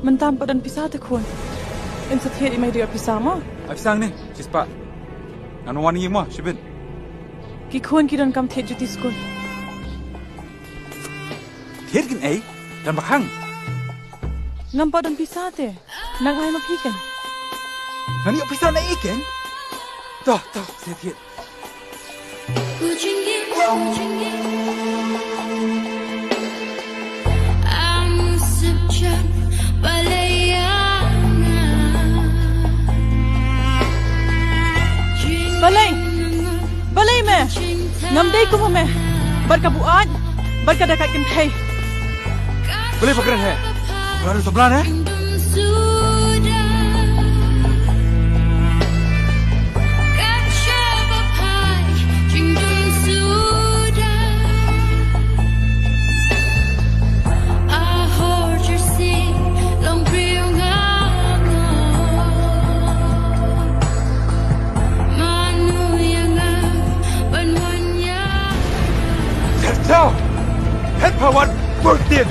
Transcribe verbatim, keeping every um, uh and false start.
Mynta ym pat don pisa te khun. Yn sa thied i mei da ïoh pisa mo. Ai pisa ne, shispah. Ngan wan ïa mo, shibit. Ki khun ki donkam thied juti skul. Thied kin ei, don ba khang. Ngam pat don pisa te. Nang ai ma phi ken. Ngan ïoh pisa na ei ken. Toh, toh, sa thied. Balei? Balei me? Ngam dei kum ma me. Bad ka buaid, bad ka dakait kynthei. Balei ba kren he? Balei ba kren he? Terjau! Het pawan burtin!